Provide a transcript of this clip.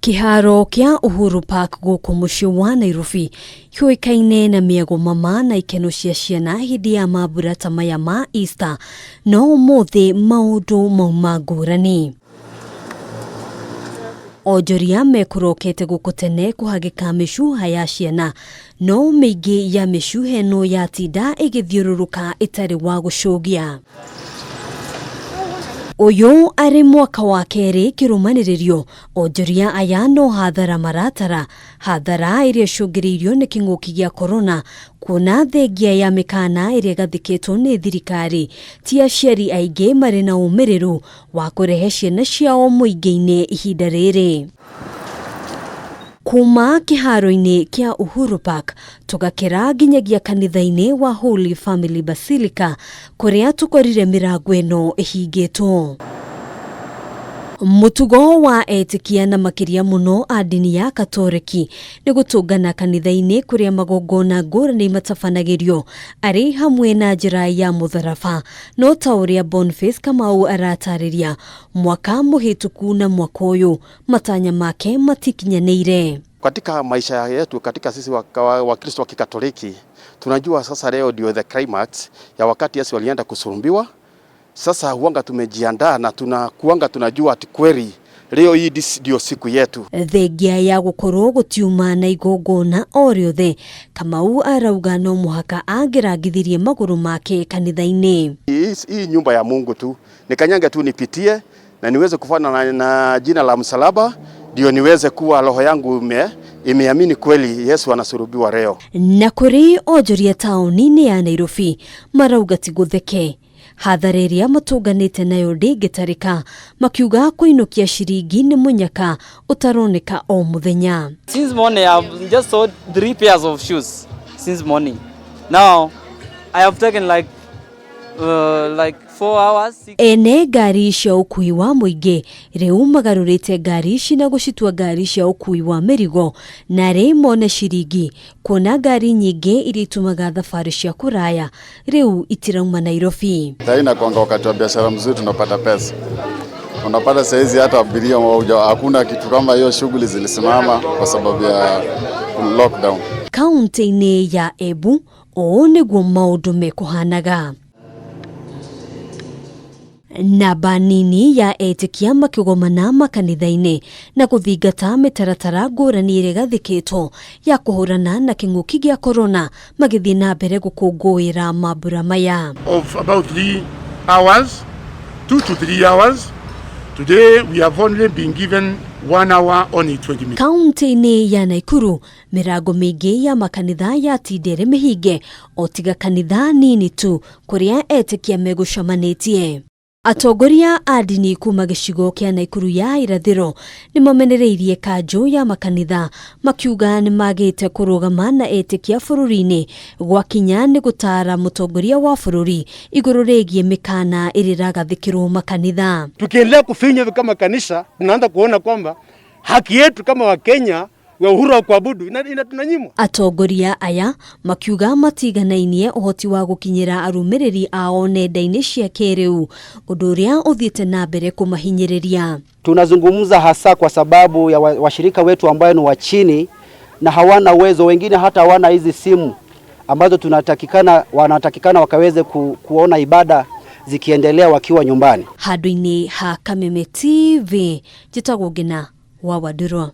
Kĩharo kĩa Uhuru Park gũkũ mũciĩ wa Nairobi kĩũĩkaine na mĩago mama na ikeno cia ciana hĩndĩ ya mambura ta maya ma Easter, no ũmũthĩ maũndũ mauma ngũrani. Onjoria mekũrokete gũkũ tene kũhagĩka mĩcuha ya ciana, no mĩingĩ ya mĩcuha ĩno yatinda ĩgĩthiũrũrũka ĩtarĩ wa gũcũgia. Ũyũ arĩ mwaka wa kerĩ kĩrũmanĩrĩrio, onjoria aya no hathara maratara, hathara ĩrĩa ĩcũngĩrĩirio nĩ kĩng'ũki gĩa korona, kuona thengia ya mĩkana ĩrĩa ĩgathĩkĩtwo nĩ thirikari, ti aciari aingĩ marĩ na ũmĩrĩru wa kũrehe ciana ciao mũingĩ-inĩ ihinda rĩrĩ. Kuma kĩharo-inĩ kĩa Uhuru Park tũgakĩra nginyagia kanitha-inĩ wa Holy Family Basilica kũrĩa tũkorire mĩrango ĩno ĩhingĩtwo. Mũtugo wa etĩkia na makĩria mũno a ndini ya Katoreki nĩ gũtũngana kanitha-inĩ kũrĩa magongona ngũrani matabanagĩrio arĩ hamwe na njĩra ya mũtharaba. No ta ũrĩa Boniface Kamau aratarĩria, mwaka mũhĩtũku na mwaka ũyũ matanya make matikinyanĩire. Katika maisha yetu, katika sisi Wakristo wa Kikatoliki, tunajua sasa leo ndio the climax ya wakati Yesu alienda kusulubiwa. Sasa huanga tumejiandaa na tunakuanga tunajua ati kweli leo hii ndio siku yetu. Thengia ya gũkorwo gũtiuma na igongona o rĩothe, Kamau arauga no mũhaka angĩrangithirie magũrũ make kanitha-inĩ. Hii nyumba ya Mungu tu nikanyange tu nipitie na niweze kufana na jina la msalaba, ndio niweze kuwa roho yangu imeamini kweli Yesu anasulubiwa leo. Na kũrĩ onjoria taũni-inĩ ya Nairobi marauga ti gũtheke, hathara ĩrĩa matũnganĩte nayo ndĩngĩtarĩka, makiuga kũinũkia ciringi nĩ mũnyaka ũtaroneka o mũthenya. Since morning I've just sold 3 pairs of shoes since morning. Now I have taken like 4 hours. 6. Ene ngari cia ũkui wa mũingĩ rĩu magarũrĩte ngari ici na gũcitua ngari cia ũkui wa mĩrigo, narĩ mone ciringi kuona ngari nyingĩ iria itumaga thabarĩ cia kũraya rĩu itirauma Nairobi. Sasa inakuanga wakati wa biashara mzuri, tunapata pesa. Unapata saizi hata abiria hakuna kitu kama hiyo, shughuli zilisimama kwa sababu ya lockdown. Kaunti-inĩ ya Embu ũũ nĩguo maũndũ mekũhanaga. Namba nini ya etĩkia makĩgomana makanitha-inĩ na gũthingata mĩtaratara ngũrani ĩrĩa ĩgathĩkĩtwo ya kũhũrana na kĩng'ũki gĩa korona magĩthiĩ na mbere gũkũngũĩra mambura maya. Of about 3 hours, 2 to 3 hours. Today we have only been given 1 hour only 20 minutes. Kaunti-inĩ ya Nakuru mĩrango mĩingĩ ya makanitha yatinda ĩrĩ mĩhinge o tiga kanitha nini tu kũrĩa etĩkia megũcemanĩtie. Atongoria a ndini kuma gĩcigo kĩa Nakuru ya irathĩro nĩmamenereirie kanjũ ya makanitha makiuga nĩmagĩte kũrũgama na etĩkia bũrũri-inĩ gwakinya nĩ gũtara mũtongoria wa bũrũri igũrũ rĩgiĩ mĩkana ĩrĩa ĩragathĩkĩrwo makanitha. Tukiendelea kufinywa hivi kama kanisa, tunaanza kuona kwamba haki yetu kama Wakenya ya uhuru wa kuabudu tunanyimwa. Atongoria aya makiuga matiganainie ũhoti wa gũkinyĩra arũmĩrĩri ao nenda-inĩ cia kĩrĩu, ũndũ ũrĩa ũthiĩte na mbere kũmahinyĩrĩria. Tunazungumza hasa kwa sababu ya washirika wetu ambao ni wa chini na hawana uwezo, wengine hata hawana hizi simu ambazo wanatakikana wakaweze kuona ibada zikiendelea wakiwa nyumbani. Handũ-inĩ ha Kameme TV, njĩtagwo Ngina wa Wandũrũ.